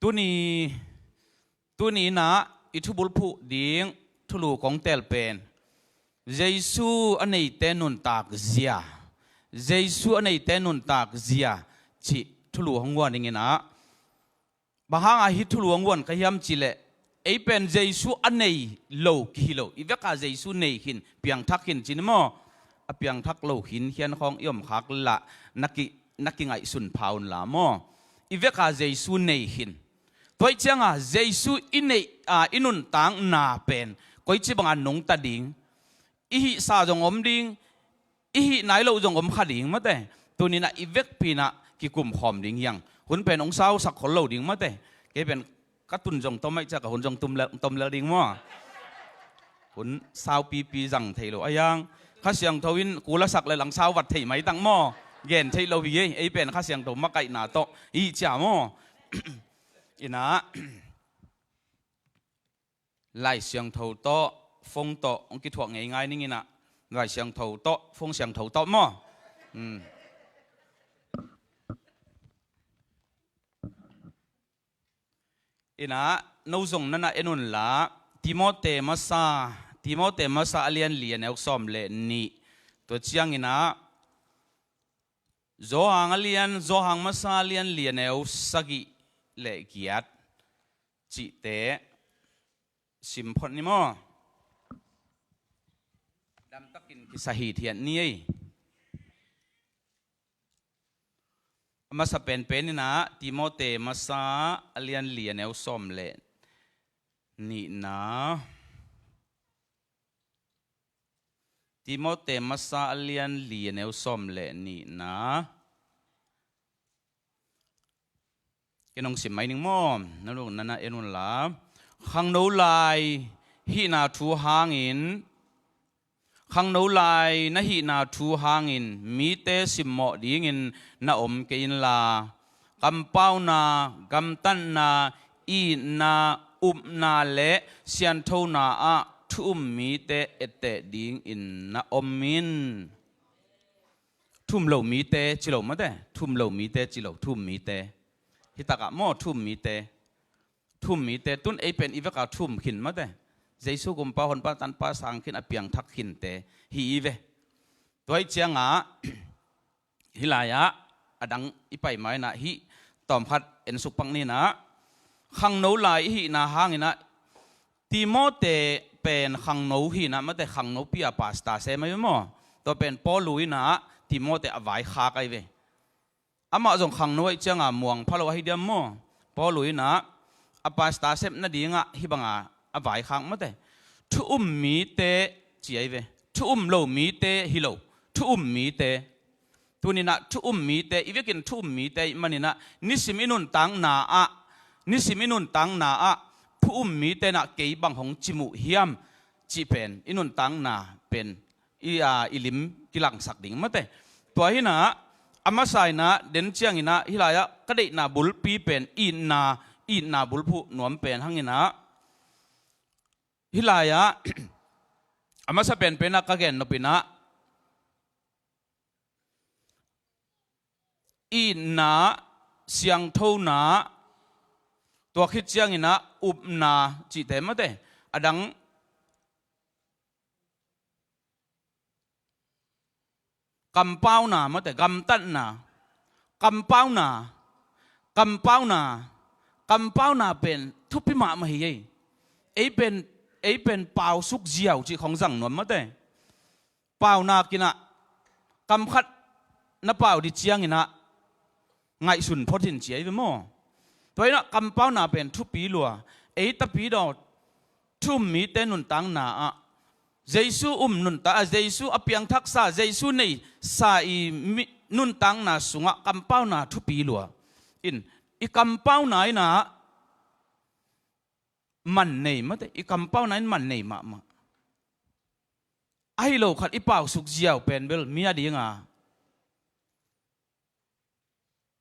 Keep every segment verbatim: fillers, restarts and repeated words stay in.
Tuni, tuni inah i thubulphuh ding thulu kong tel pen Jesu a neite nuntak zia, Jesu a neite nuntak zia cih thulu hong guan ding inah, bang hanga hih thulu hong guan ka hiam cihleh, ei pen Jesu a nei lo kihi lo, i veka Jesu nei khin, piangthak khin cin maw? A piangthak lo khin hian khawng i om khak lah na ki, na kingaihsun pha unla maw? I veka Jesu nei khin. Tua ih cianga Jesu i neih a i nuntakna pen koici banga nungta ding, i hihsa zong om ding, i hih nai loh zong om kha ding mate. Tuninah i vekpi inah kikum khawm ding hiang. Hun pen hong sausak khol lo ding mate. Kei pen ka tun zong tom aih ciah ka hun zong tom lel ding maw? Hun saupipi zang thei lo a hiang. Kha Siangtho in kulasak le lang sau vat thei maitang maw? Gen thei lo hi ei, ei pen Kha Siangtho makaihna tawh i hih ciah maw? Inah Lai Siangtho tawh, phone tawh hong kithuah ngeingai ning inah, Lai Siangtho tawh, phone siangtho tawh maw? Hmm. Inah no zong nana en unla, Timote masa, Timote masa a lian li a neu sawm le nih. Tua cianginah Johan a lian, Johan masa a lian li a neu sagih le giat cihte sim phot ni maw? Damtakin kisahithiat ni ei. A masa penpen inah Timote masa a lian li a neu sawm le nihna. Timote masa a lian li a neu sawm le nihna. Ken hong sim mai ning maw? Na luk nana en unla. Khangno lai hihna thu hangin, khangno lai na hihna thu hangin mite simmawh dingin na om kei inla, kampauna, gamtatna, itna, upna le sianthona ah thu um mite etteh dingin na om in. Thu um lo mite ci lo mate, thu um lo mite ci lo, thu um mite. Hitakah maw, thu um mite. Thu um mite, tun ei pen i veka thu um khin mate. Jesu kumpa honpa tanpa sang khin a piangthak khinte hi i ve. Tua ih ciangah hih lai-ah a dang i pai mainah hih tawmkhat ensuk pak ninah, khangno lai i hihna hanginah Timote pen khangno hinah mate, khangnopi a pasta sem ahi ve maw? Tua pen Paul inah Timote a vaikhak ahi ve. Amah zong khangno aih cianga muang phalo ahi diam maw? Paul inah a pasta sem nadingah hih banga a vaikhak mate. Thu um mite ci ahi ve. Thu um lo mite hi lo. Thu um mite. Tuninah thu um mite, i vekin thu um mite ih maninah nisim i nuntakna ah, nisim i nuntakna ah thu um mite nah kei bang hong cimuk hiam cih pen i nuntakna pen i, a, i lim kilangsak ding mate. Tua hinah a masa inah den cianginah hih lai-ah ka deihna bulpi pen itna, itna bulphuh nuam pen hanginah hih lai-ah a masa penpenah ka gen nopinah itna, siangthona, tua khit cianginah upna cihte mate. A dang kampauna mate, gamtatna, kampauna, kampauna, kampauna pen thupi mahmah hi ei. Ei pen, ei pen pausuk ziau cih khong zang nuam mate. Paunak inah kam khat na pau dih cianginah ngaihsun phot in ci ahi ve maw? Tua inah kampauna pen thupi lua. Ei tapidaw thu um mite nuntakna ah Jesu um nuntak, a, Jesu a piangthaksa, Jesu neisa i mi, nuntakna sungah kampauna thupi lua. In i kampauna inah man nei mate, i kampauna in man nei mahmah. Ahi lo khat i pausuk ziau pen bel mi a dinga,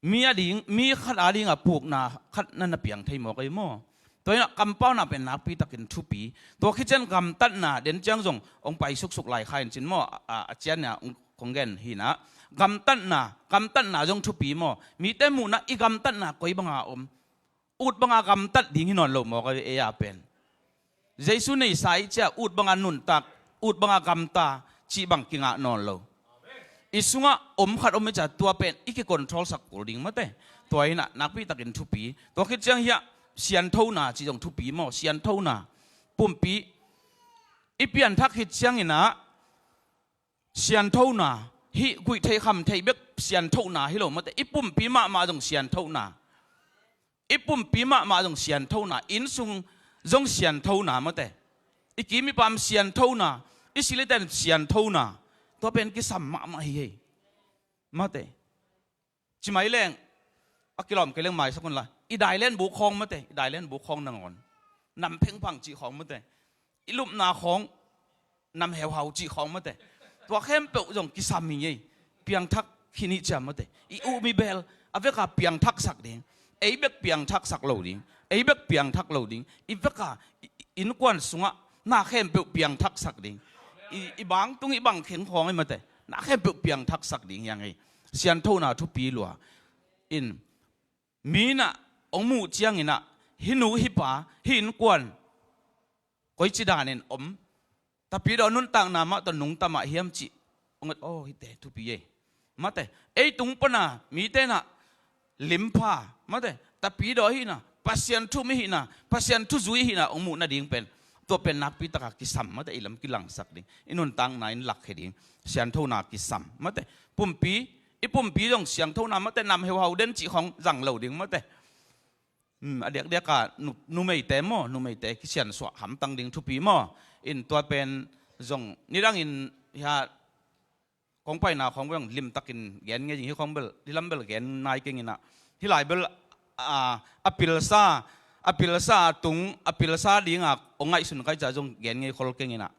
mi a ding, mi khat a dinga pukna khat na na piang thei mawk ahi maw? Tua inah kampauna pen nakpitakin thupi. Tua khician gamtatna den ciang zong hong pai suksuk lai kha in cin maw? A, a, a cianna hong, kong gen hinah gamtatna, gamtatna zong thupi maw? Mite muhna i gamtatna koi banga om? ut banga gamtat ding hi nawn lo mawk a, ei a pen. Jesu neisa i cia ut banga nuntak, ut banga gamta cih bang kingah nawn lo. I sungah om khat om i cia tua pen i kicontrol sak kul ding mate. Tua inah nakpi takin thupi. Tua khit ciang hiah sianthona cih zong thupi maw, sianthona. Pumpi i pianthak khit cianginah sianthona, hih guih theih kham theih bek sianthona hi lo mate. I pumpi mahmah zong sianthona. I pumpi mahmah zong sianthona, innsung zong sianthona mate. I kim i pam sianthona, i siliten sianthona. Tua pen kisam mahmah hi hei. Mate. Cimai leng a kilawm kei leng maisak unla, i dailen buk khawng mate, i dailen buk khawng nangawn. Nam phengphang cih khawng mate. I lupna khawng nam heuhau cih khawng mate. Tua khempeuh zong kisam hi ei. Piangthak khin i cia mate. I uh mi bel a veka piangthaksak ding. Ei bek piangthaksak lo ding. Ei bek piangthak lo ding. I veka i, i innkuan sungah na khempeuh piangthaksak ding. I, i bangtung i bangkheng khawng i mate. Na khempeuh piangthaksak ding hiang ei. Sianthona thupi lua. In mi inah hong muh cianginah hih nu hih pa, hih innkuan koici danin om, tapidaw nuntakna mah tawh nungta mah hiam cih hong et aw hite thupi ei. Mate, ei tung pana mite inah limpha mate, tapidaw ihina, Pasian thu mi hihna, Pasian thuzui ihina hong muh nading pen, tua pen nakpi taka kisam mate, i lam kilangsak ding, i nuntakna in lakkhia ding. Sianthona kisam mate. Pumpi, i pumpi zong sianthona mate, nam heuhau den cih khawng zang lo ding mate. Hmm, a diakdiaka nu, numeite maw, numeite kisiansuah hamtang ding thupi maw. In tua pen zong nidangin hia kong paina khawng bel limtakin gen ngei ding hi khawng bel, hih lam bel gen nai kenginah. Hih lai bel a, a pilsa, a pilsa a tung, a pilsa dinga hong ngaihsun kai ca zong gen ngei khol kenginah.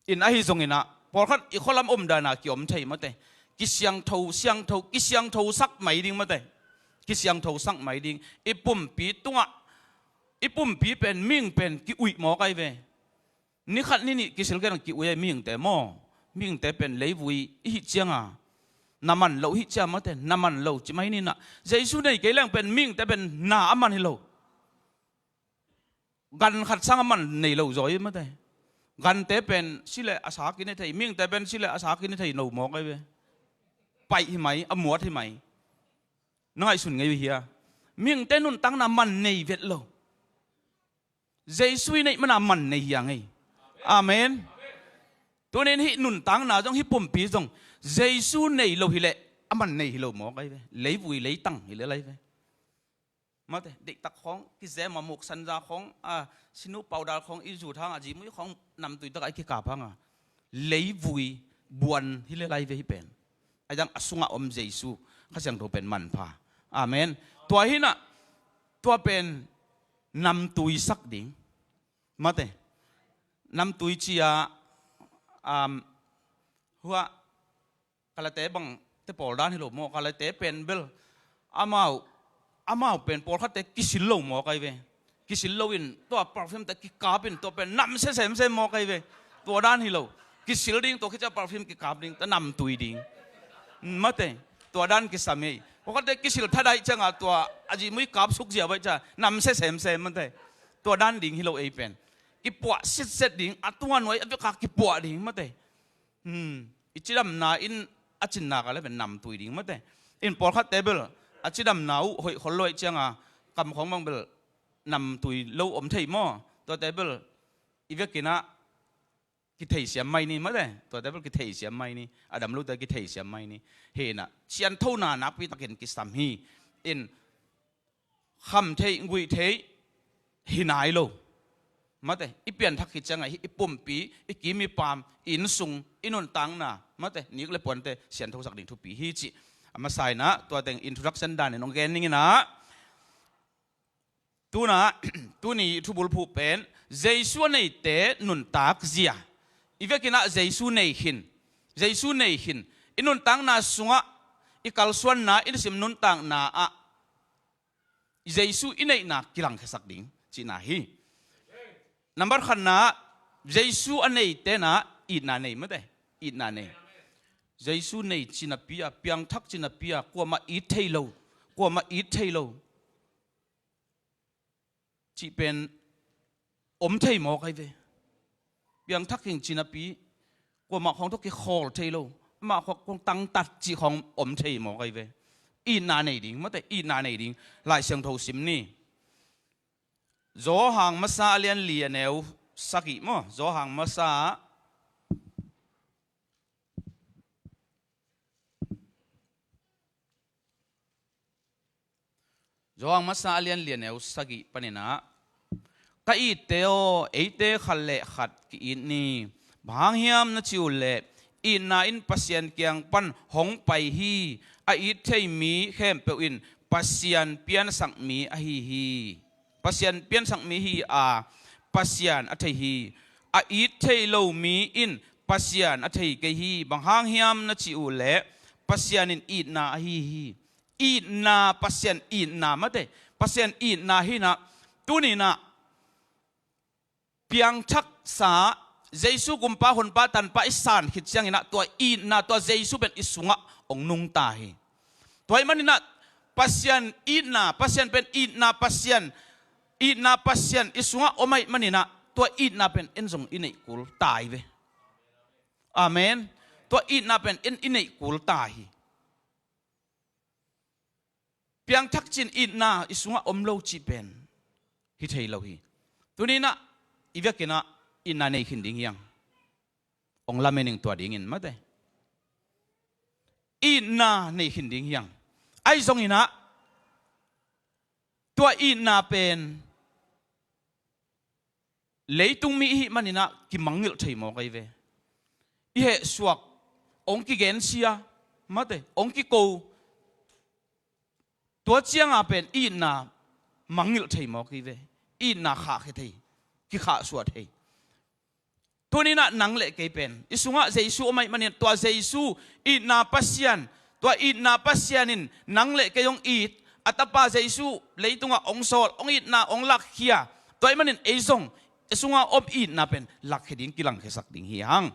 In ahi zonginah pawlkhat i khualam omdana kiom thei mate. Kisiangtho, siangtho, kisiangthosak mai ding mate. Kisiangthosak mai ding. I pumpi tungah, i pumpi pen mihing pen ki-uih mawk ai ve. Nikhat ninih kisil kei dang ki-uih ai mihingte maw. Mihingte pen leivui i hih cianga na man lo hih cia mate, na man lo ci mai ninah. Jesu nei kei leng pen mihingte pen na a man hi lo. Gan khat sang a man nei lo zaw hi mate. Gante pen sileh a sa kine thei, mihingte pen sileh a sa kine thei no mawk ai ve. Paih hi mai, a muat hi mai. Na ngaihsun ngei uh hia? Mihingte nuntakna man nei vet lo. Jesu i neih mana man nei hiang ei. Amen. Tunin hih nuntakna zong, hih pumpi zong Jesu nei lo hileh a man nei hi lo mawk ai ve. Leivui leitang hileh lai ve. Mate, deihtak khawng kizem a, muk sanja khawng a, sinu paudal khawng i zut hanga, zimui khawng namtui taka i kikap hanga, leivui buan hileh lai ve hih pen. A yang a sungah om Jesu Kha Siangtho pen manpha. Amen. Tua hinah tua pen namtui sak ding. Mate, namtui cia, um, hua, Kalate bang te pawl dan hi lo maw, Kalate pen bel amau, amau pen pawlkhatte kisil lo mawk ai ve. Kisil loin tua perfume te kikapin tua pen namsia semsem mawk ai ve. Tua dan hi lo. Kisil ding, tua khit ciang perfume kikap ding, tua namtui ding. Mate, tua dan kisam ei. Pawlkhatte kisil thadaih cianga tua a zimui kap sukzia baih cia namsia semsem mate. Tua dan ding hi lo ei pen. Kipuah sitset ding, a tunga nuai a veka kipuah ding mate. Hmm. I cidamna in a cinna ka le pen namtui ding mate. In pawlkhatte bel a cidamna uh hoih khol lo aih cianga kam khawng bang bel namtui lo om thei maw? Tuate bel i vekinah kitheisiam mai ni mate. Tuate bel kitheisiam mai ni. A dam lote kitheisiam mai ni. Hinah sianthona nakpi takin kisam hi. In kham theih, guih theih hi nai lo. Mate, i pianthak khit ciangah hih i pumpi, i kim i pam, i innsung, i nuntakna, mate, nik le puante sianthosak ding thupi hi cih a masa inah, tua teng introduction danin hong gen ninginah. Tunah, tuni thubulphuh pen Jesu a neite nuntak zia. I vekinah Jesu nei khin. Jesu nei khin. I nuntakna sungah i kalsuanna, i nisim nuntakna ah Jesu i neihna kilangkhiasak ding cihna hi. Nambat khatna, Jesu a nei tena itna nei mate. Itna nei. Jesu nei cinapi a, piangthak cinapi a, kuamah it thei lo. Kuamah it thei lo. cih pen om thei mawk ahi ve. Piangthak hing ci napi kuamah khawng tawh kikhawl thei lo, amah khawng tangtat cih khawng om thei mawk ahi ve. Itna nei ding, mate, itna nei ding. Lai Siangtho sim ni. Johan masa a lian li a neu sagih maw? Johan masa Johan masa a lian li a neu sagih panin ah, ka itte aw, eite khat le khat ki-it ni. Bang hang hiam na cih uh leh, itna in Pasian kiang pan hong pai hi. A it thei mi khempeuh in Pasian piansak mi ahi hi. Pasian piansak mi hi a, Pasian a thei hi. A it thei lo mi in Pasian a thei kei hi. Bang hang hiam na cih uh leh, Pasian in itna ahi hi. Itna, Pasian itna, mate, Pasian itna hi-in ah, tuni-in ah piangthaksa Jesu Kumpa, Honpa, Tanpa i san khit ciangin ah, tua itna, tua Jesu pen i sungah hong nungta hi. Tua ahih manin ah Pasian itna, Pasian pen itna Pasian, itna Pasian i sungah om ahih manin ah, tua itna pen en zong i neih kul ta hi ve. Amen. Tua itna pen en i neih kul ta hi. Piangthak cin itna i sungah om lo cih pen hi thei lo hi. Tuni-in ah i biakinn ah itna nei khin ding hi hang. Hong lamen ing tua dingin, mate. Itna nei khin ding hi hang. Ahi zongin ah tua itna pen leitung mi i hih manin ah kimangngilh thei mawk ahi ve. I hehsuak, hong kigensia, mate, hong kiko, tua ciang a pen itna mangngilh thei mawk ahi ve. Itna khahkhia thei, kikhahsuah thei. Tuni-in ah nang le kei pen i sungah Jesu om ahih manin, tua Jesu, itna Pasian, tua itna Pasian in nang le kei hong it, a Tapa Jesu leitungah hong sawl, hong itna hong lakkhia. Tua ahih manin ei zong i sungah om itna pen lakkhia ding, kilangkhiasak ding hi hang.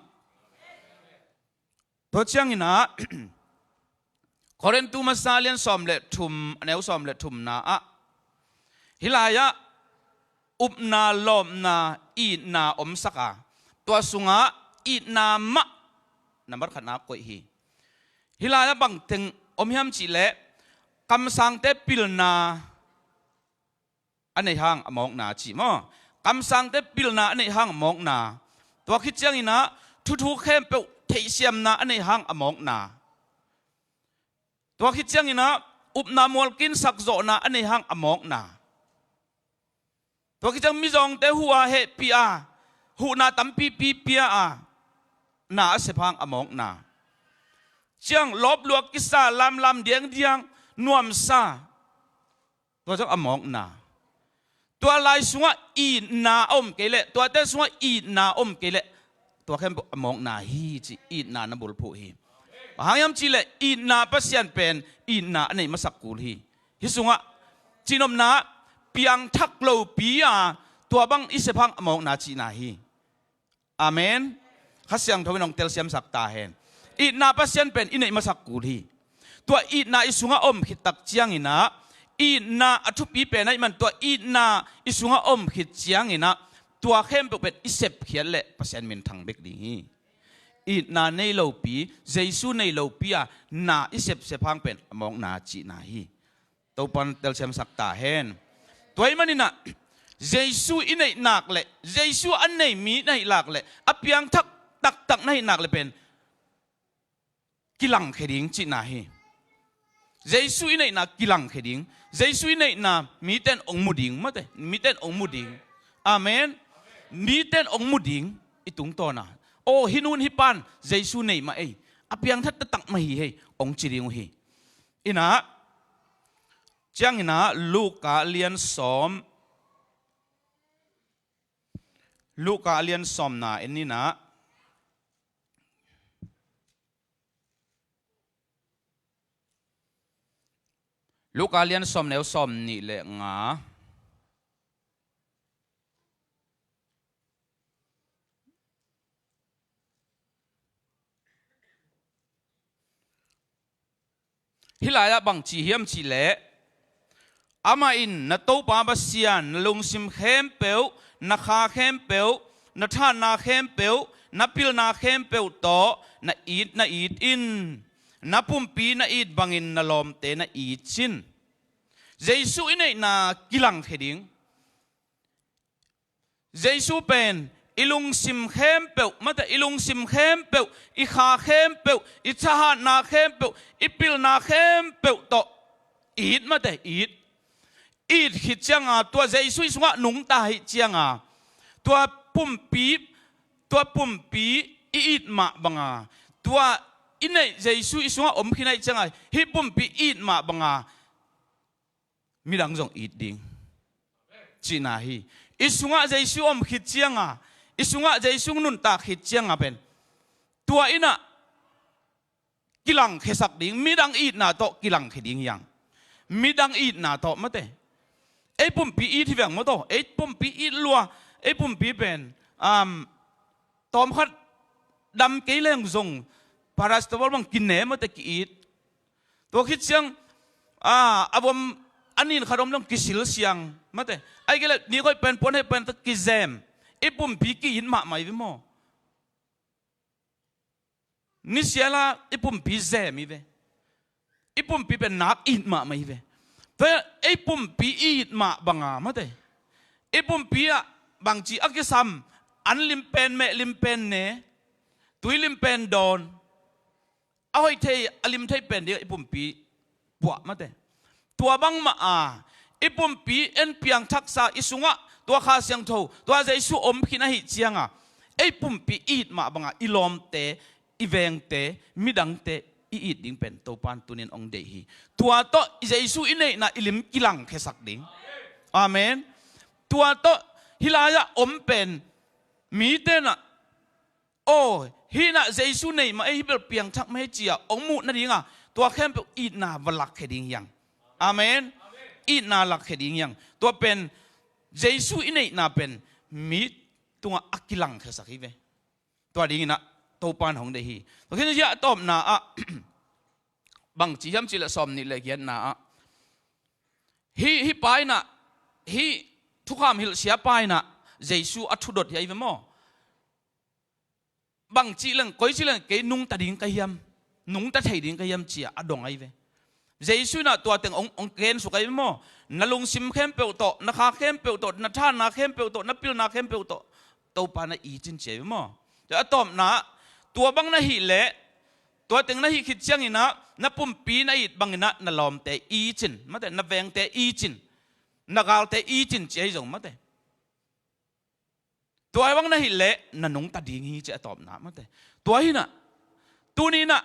Tua ciangin ah Korintu masa lian sawm le thum, a neu sawm le thumna ah, hih lai-ah upna, lawpna, itna omsak a, tua sungah itna mah nambat khatna koih hi. Hih lai-ah bangteng om hiam cih leh, kamsangte pilna a neih hang a mawkna ci maw? Kamsangte pilna a neih hang a mawkna. Tua khit ciangin ah thuthuk khempeuh theihsiamna a neih hang a mawkna. Tua khit ciangin ah upna mualkinsak zawhna a neih hang a mawkna. Tua khit ciang mizawngte huh a, hehpih a, huhna tampipi pia a, na a sep hang a mawkna. Ciang lawplua kisa, lamlam diangdiang, nuamsa. Tua zong a mawkna. Tua lai sungah itna a om kei leh, tuate sungah itna a om kei leh, tua khempeuh a mawkna hi ci, itna na bulphuh hi. Bang hang hiam cih leh itna Pasian pen itna a neih masak kul hi. Hih sungah cihnopna, piangthak lopi a, tua bang i sep hang a mawkna cihna hi. Amen. Kha Siangtho in hong telsiamsak ta hen. Itna Pasian pen i neih masak kul hi. Tua itna i sungah om khit tak ciangin ah, itna a thupi pen ahih man, tua itna i sungah om khit ciangin ah, tua khempeuh pen i sepkhiat leh Pasian minthang bek ding hi. Itna nei lopi, Jesu nei lopi a na i sepsep hang pen a mawkna cihna hi. Topa'n telsiamsak ta hen. Tua ahih manin ah, Jesu i neih nak leh, Jesu a nei mi na hih lak leh, a piangthak taktak na hih nak leh pen kilangkhia ding cihna hi. Jesu i neihna kilangkhia ding. Jesu i neihna mite'n hong mu ding, mate, mite'n hong mu ding. Amen. Mite'n hong mu ding i tungtawn a. Aw, hih nu'n hih pa'n Jesu nei mah ei, a piangthak taktak mah hi hei, hong ci ding uh hi. In ah, ciangin ah Luka lian sawm, Luka lian sawmna en in ah, Luka lian sawm, neu sawmnih le nga. Hih lai-ah bang ci hiam cih leh, Amah in na Topa Pasian na lungsim khempeuh, na kha khempeuh, na thahatna khempeuh, na pilna khempeuh tawh na it, na it in. Na pumpi na it bangin na lawmte na it cin. Jesuh i neihna kilangkhia ding. Jesuh pen i lungsim khempeuh, mate, i lungsim khempeuh, i kha khempeuh, i thahatna khempeuh, i pilna khempeuh tawh it, mate, it. It khit cianga tua Jesuh i sungah nungta hi cianga tua pumpi, tua pumpi i it mah banga, tua i neih Jesuh i sungah om khin hi cianga hih pumpi i it mah banga midang zong it ding cihna hi. I sungah Jesuh om khit cianga, i sungah Jesuh nuntak khit cianga pen tua innah kilangkhiasak ding, midang itna tawh kilangkhia ding hiang. Midang itna tawh, mate. Ei pumpi it hi veng maw taw, ei pumpi it lua, ei pumpi pen um, tawmkhat dam kei leng zong paracetamol bang kine, mate, ki-it. Tua khit ciang a, a vom a nin khat om zong kisil siang, mate. Ai kei le ni khoi pen puan hei pen tawh kizem. I pumpi ki-it mahmah hi ve maw? Nisiala i pumpi zem hi ve. I pumpi pen nak it mahmah hi ve. Tua ei pumpi i it mah banga, mate, i pumpi ah bangci a kisam, an lim pen, meh lim pen ne, tui lim pen dawn, a hoih thei, a lim thei pen ding i pumpi puah, mate. Tua bangmah a i pumpi en piangthaksa i sungah tua Kha Siangtho, tua Jesuh om khin ahi cianga ei pumpi i it mah banga i lawmte, i vengte, midangte i it ding pen Topan tunin ong deih hi. Tua tawh Jesuh i neihna i lim kilangkhiasak ding. Amen. Tua tawh hih lai-ah om pen mite nah, aw, hih nah Jesuh nei mah ei, hih bel piangthak mah ei ci-a ong muh nadinga tua khempeuh itna va lakkhia ding hiang. Amen. Itna lakkhia ding hiang. Tua pen Jesuh i neihna pen mi tungah a kilangkhiasak hi ve. Tua dinginah Topan hong deih hi. Tua khin hih a tawpna ah bangci hiam cih leh sawm nih le giatna ah hih, hih pa innah, hih thukham hilhsia pa innah Jesuh a thudot hi ahi ve maw? Bangci leng, koici leng kei nungta ding ka hiam, nungta thei ding ka hiam ci-a a dong ahi ve. Jesuh innah tua teng ong, ong gensuk ahi ve maw? Na lungsim khempeuh tawh, na kha khempeuh tawh, na thahatna khempeuh tawh, na pilna khempeuh tawh Topa na it in ci ahi ve maw? Tua a tawpna, tua bang na hih leh, tua teng na hih khit cianginah na pumpi na it banginah na lawmte it in, mate, na vengte it in, na galte it in ci ahi zong, mate. Tua bang na hih leh na nungta ding hi ci a tawpna, mate. Tua hinah tuninah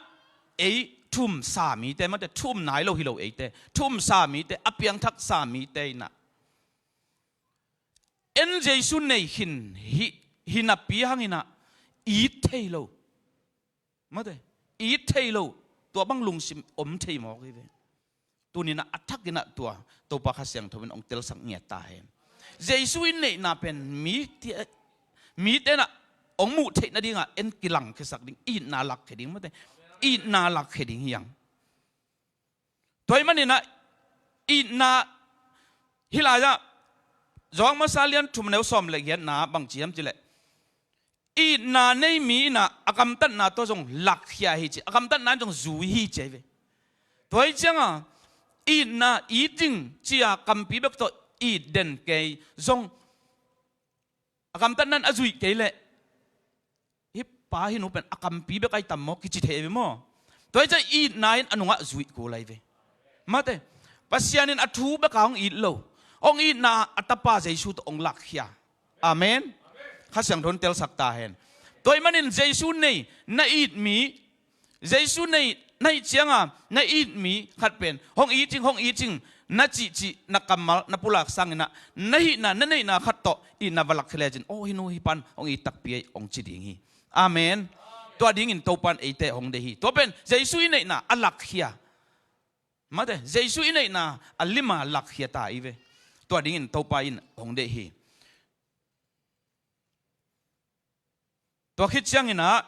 ei thu-um sa mite, mate, thu-um nai lo hi lo eite, thu-um sa mite, a piangthak sa mite innah en Jesuh nei khin hi, hi napi hanginah it thei lo, mate, it thei lo, tua bang lungsim om thei mawk hi ve. Tuninah a thakinah tua Topa Kha Siangtho in ong telsak ngiat ta hen. Jesuh i neihna pen mite, mite nah ong muh theih nadinga en kilangkhiasak ding, itna lakkhia ding, mate, itna lakkhia ding hiang. Tua ahih maninah itna hih lai-ah Johan masa lian thum neu sawm le giatna bangci hiam cih leh itna nei mi innah a gamtatna tawh zong lakkhia hi ci, a gamtatna in zong zui hi ci ahi ve. Tua hi cianga itna, it ding ci-a kampi bek tawh it den kei zong a gamtatna in a zuih kei leh hih pa hih nu pen a kampi bek ahi tam maw kici thei ahi ve maw? Tua hi ciah itna in a nungah zuih kul ahi ve. Mate, Pasian in a thu beka hong it lo, hong itna a Tapa Jesuh tawh hong lakkhia. Amen. Kha Siangtho in telsak ta hen. Tua ahih manin Jesuh nei na it mi, Jesuh nei na hih cianga na it mi khat pen hong it ing, hong it ing na cihcih na kammal na pulak sanginah na hihna na neihna khat tawh itna va lakkhia lecin, aw, hih nu hih pan hong it takpi ei hong ci ding hi. Amen. Tua dingin Topan eite hong deih hi. Tua pen Jesuh i neihna a lakkhia, mate, Jesuh i neihna a lima lakkhia ta hi ve. Tua dingin Topa in hong deih hi. Tua khit cianginah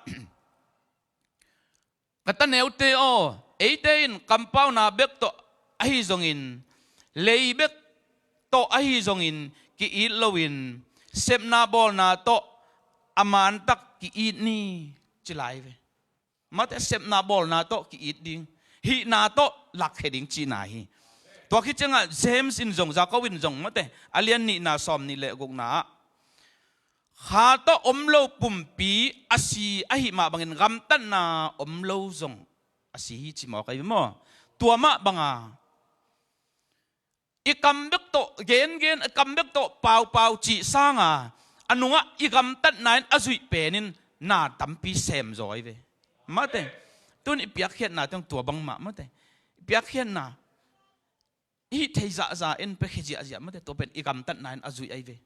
ka ta neute aw, eite in kampauna bek tawh ahi zongin lei bek tawh ahi zongin ki-it loin sepna bawlna tawh a mantak ki-it ni, ci lai ve. Mate, sepna bawlna tawh ki-it ding, hihna tawh lakkhia ding cihna hi. Tua khit ciangah James in zong, Jacob in zong, mate, a lian nihna sawm nih le gukna ah, kha tawh om lo pumpi a si ahih mah bangin gamtatna om lo zong a si hi, ci mawk ahi ve maw? Tua mah banga i kam bek tawh gengen, i kam bek tawh paupau cih sanga a nungah i gamtatna in a zuih penin na tampi sem zaw ahi ve. Mate, tun i piakkhiatna teng tua bangmah, mate, i piakkhiatna i hih thei zahzah in piakhia ziahziah, mate, tua pen i gamtatna in a zuih ahi ve.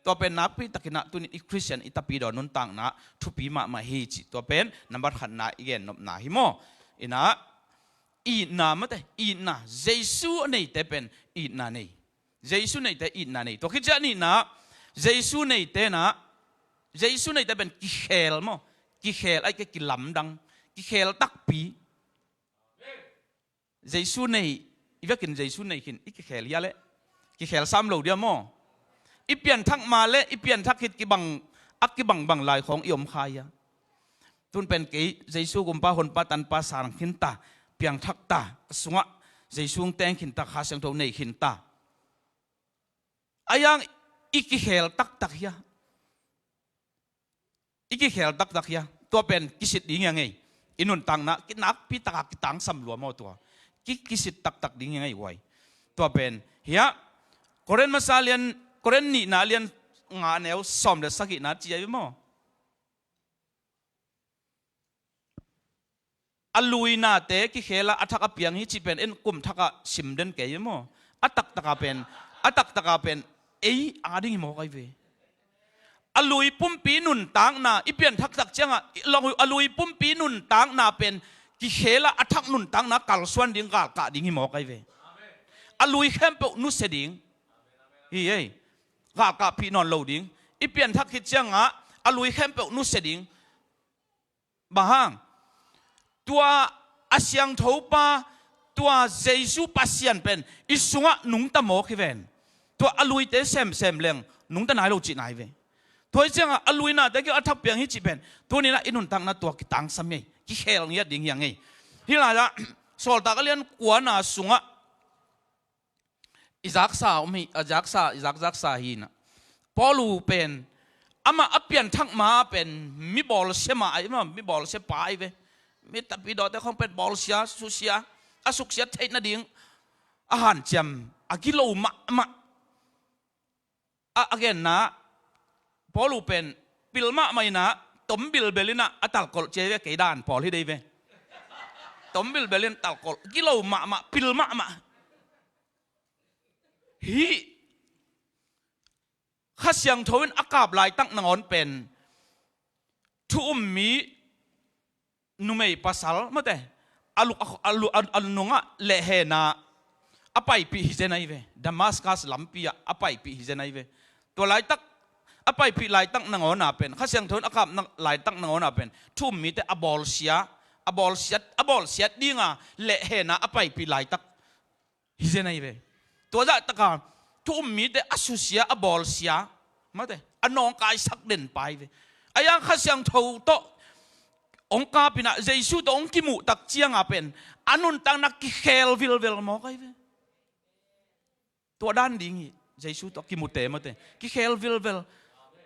Tua pen nakpi takinah tunin i Khristian i tapidaw nuntakna thupi mahmah hi cih tua pen nambat khatna i gennopna hi maw? Inah itna, mate, itna, Jesu a neite pen itna nei. Jesu neite itna nei. Tua khit ciah nihna, Jesu neite na, Jesu neite pen kikhel maw? Kikhel ai ke kilamdang, kikhel takpi. Jesu nei, i vekin Jesu nei khin i kikhel hia leh? Kikhel sam lo dia maw? I pianthak ma le i pianthak khit kibang, a kibangbang lai khawng i om kha hia? Tun pen kei Jesu gumpa, honpa, tanpa sang khin ta, piangthak ta, a sungah Jesu hong teng khin ta, Kha Siangtho nei khin ta. A yang i kikhel taktak hia? I kikhel taktak hia? Tua pen kisit ding hi a ngei. I nuntakna kinakpi taka kitangsam lua maw tua? Ki, kisit taktak ding hi a ngei uai. Tua pen hia? Korin masa lian, Korin nihna lian nga neu sawm le sagihna ci ahi maw? A luinate kikhela a thak a piang hi cih pen en kum thakah sim den kei hi maw? A taktaka pen, a taktaka pen ei a ding hi mawk ahi ve. A lui pumpi nuntakna i pianthaktak ciangah a lui pumpi nuntakna pen kikhela a thak nuntakna kalsuan ding, galkah ding hi mawk ahi ve. A lui khempeuh nusia ding hi ei. Galkahpih nawn lo ding. I pianthak khit ciangah a lui khempeuh nusia ding. Bang hang? Tua a siangthopa, tua Jesu Pasian pen i sungah nungta mawk hi ven. Tua a luite semsem leng nungta nai lo cihna hi ve. Tua hi ciangah a luinate kiang a thak piang hi cih pen tuninah i nuntakna tua kitangsam hi ei. Kikhel ngiat ding hi a ngei. Hih lai-ah Sawltak a lian kuana sungah i zaksa om hi, a zaksa, i zak zaksa hi inah. Paulu pen amah a pianthak ma pen mi bawlsia mah ahi, mi bawlsia pa ahi ve. Mi tapidawte khawng pen bawlsia, susia, a suksiat theih nading a hanciam a gilo mahmah. A, a genna Paulu pen pil mahmah inah tom bilbel inah a talkolh cia hi ve, kei dan pawl hi dei ve. Tom bilbel in talkolh, gilo mahmah, pil mahmah. Hih Kha Siangtho in a kap laitak nangawn pen thu um mi numei pasal mate a luk a, a, lu- a, a nungah lehhena a paipih hi zen ahi ve. Damascus lampi ah a paipih hi zen ahi ve. Tua laitak a paipih laitak nangawna pen, Kha Siangtho in a kap na- laitak nangawna pen thu um mite a bawlsia, a bawlsiat, a bawlsiat dinga lehhena a paipih laitak hi zen ahi ve. Tua zahtaka thu um mite a susia, a bawlsia mate a nawngkaisak den pa hi ve. A yang Kha Siangtho tawh hong kap inah Jesu tawh hong kimuhtak cianga pen a nuntakna kikhel vilvel mawk ahi ve. Tua dan ding hi. Jesu tawh kimute mate kikhel vilvel.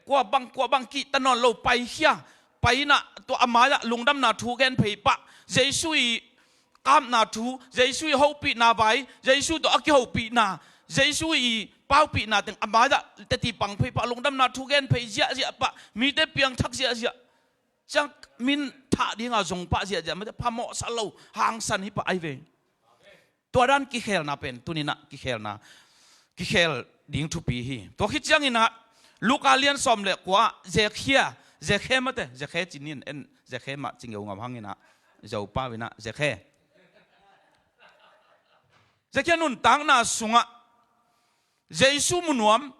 Kua bang, kua bang kihta nawn lo, paikhia, pai inah tua a mai-ah lungdamna thu gen phei pah. Jesu i kapna thu, Jesu i hopihna vai, Jesu tawh a kihopihna, Jesu i paupihna teng a mai-ah teti pang phei pah, lungdamna thu gen phei ziahziah pah, mite piangthak ziahziah. Ciang min thah dinga zong pah ziahziah mate phamawhsa lo, hangsan hi pah ahi ve. Tua dan kikhelna pen tuninah kikhelna, kikhel ding thupi hi. Tua khit cianginah Luka lian sawm le kua ah Zekhia, Zekhe mate, Zekhe cinin en, Zekhe mah ci ngeungam hanginah Zopa inah Zekhe. Zekhia nuntakna sungah Jesu mu nuam,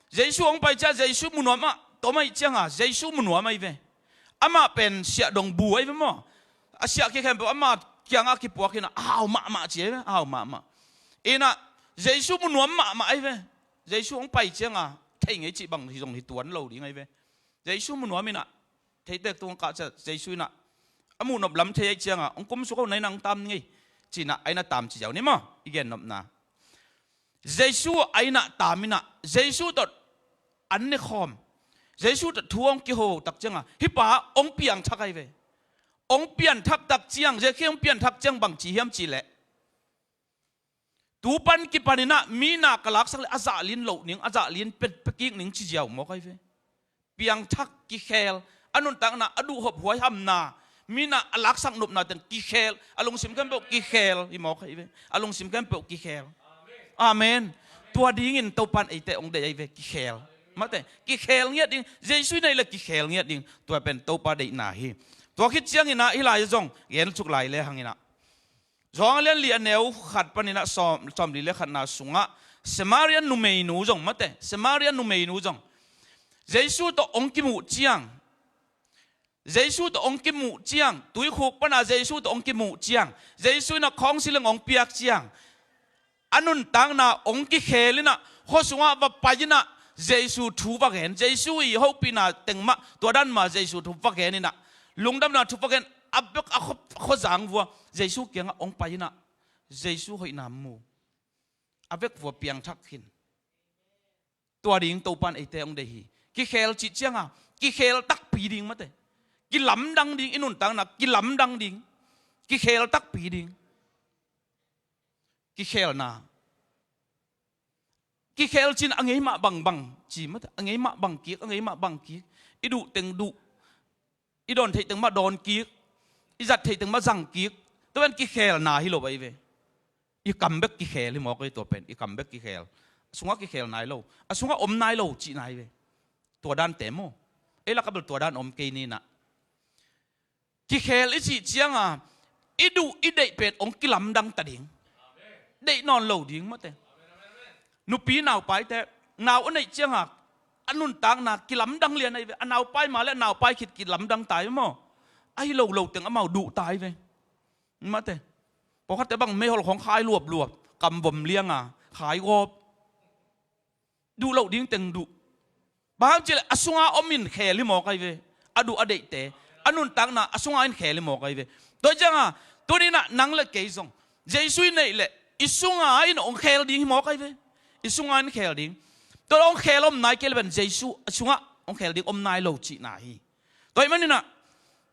Jesu hong pai ciah Jesu mu nuam ah tom aih cianga Jesu mu nuam ahi ve. Amah pen siahdong bu ahi ve maw? A siah khia khempeuh ama kiangah kipuak inah a hau mahmah ci ahi ve, a hau mahmah. Inah Jesu mu nuam mahmah ahi ve. Jesu hong pai cianga thei ngei cih bang hi zong hi tuan lo ding ahi ve. Jesu mu nuam inah, theitek tung kah ciah Jesu inah, a muhnop lam thei ahi cianga hong kumsuk ho, nai nang tam ngei cinah a inah tam ci ziau ni maw, i gennopna. Jesu a inah tam inah Jesu tawh an ne khawm, Jesu tawh thu hong kiho tak cianga hih pa hong piangthak ahi ve. Hong pianthak tak ciang, Jesu hong pianthak ciang bang ci hiam cihleh, tu pan kipan inah mi na ka laksak le a zahlin loh ning, a zahlin pe, pe kik ning ci ziau mawk ahi ve. Piangthak, kikhel, a nuntakna a duhhop huaihamna, mi na a laksak nopna teng kikhel, a lungsim khempeuh kikhel hi mawk ahi ve. A lungsim khempeuh kikhel. Amen. Tua dingin Topan eite hong deih ahi ve, kikhel. Mate, kikhel ngiat ding, Jesu i neih le kikhel ngiat ding, tua pen Topa deihna hi. Tua khit cianginah hih lai zong gen suk lai le hanginah, Johan a lian li a neu khat paninah sawm, sawmli le khatna sungah Samaria numeinu zong, mate, Samaria numeinu zong Jesu tawh hong kimuh ciang, Jesu tawh hong kimuh ciang, tuikhuk pana Jesu tawh hong kimuh ciang, Jesu inah khawng siling hong piak ciang, a nuntakna hong kikhel inah, khua sungah va pai inah Jesu thu va gen, Jesu i hopihna teng mah, tua dan mah Jesu thu va gen inah, lungdamna thu va gen, a bek a khua, khuazang vua Jesu kiangah hong pai inah Jesu hoihna mu, a vek vua piangthak khin. Tua ding Topan eite hong deih hi. Kikhel cih cianga kikhel takpi ding, mate, kilamdang ding, i nuntakna kilamdang ding, kikhel takpi ding. Kikhelna, kikhel cin a ngei mah bangbang ci, mate, a ngei mah bang kik, a ngei mah bang kik. I duh teng duh, i dawn theih teng mah dawn kik, i zat theih teng mah zang kik. Tua pen kikhelna hi lo ahi ve. I kam bek kikhel hi mawk ahi, tua pen i kam bek kikhel. A sungah kikhel nai lo, a sungah om nai lo cihna hi ve. Tua dante maw, ei lakah bel tua dan om kei ninah. Kikhel i cih cianga i duh i deih pen hong kilamdang ta ding. Deih nawn lo ding, mate. Nupi naupaite, nau a neih cianga a nuntakna kilamdang lian ahi ve. A naupai ma le a naupai khit kilamdang ta hi ve maw. Ahi lo lo teng amau duh ta hi ve, mate. Pawlkhatte bang meihol khawng khai luapluap, kamvom lianga khai gawp. Duh loh ding teng duh. Bang hang cihleh a sunga om in khel hi mawk ahi ve. A duh a deihte, a nuntakna a sunga in khel hi mawk ahi ve. Tua hi cianga tuninah nang le kei zong Jesu i neih leh i sunga in hong khel ding hi mawk ahi ve. I sunga in khel ding. Tua hong khel om nai kei le pen Jesu a sungah hong khel ding om nai lo cihna hi. Tua ahih maninah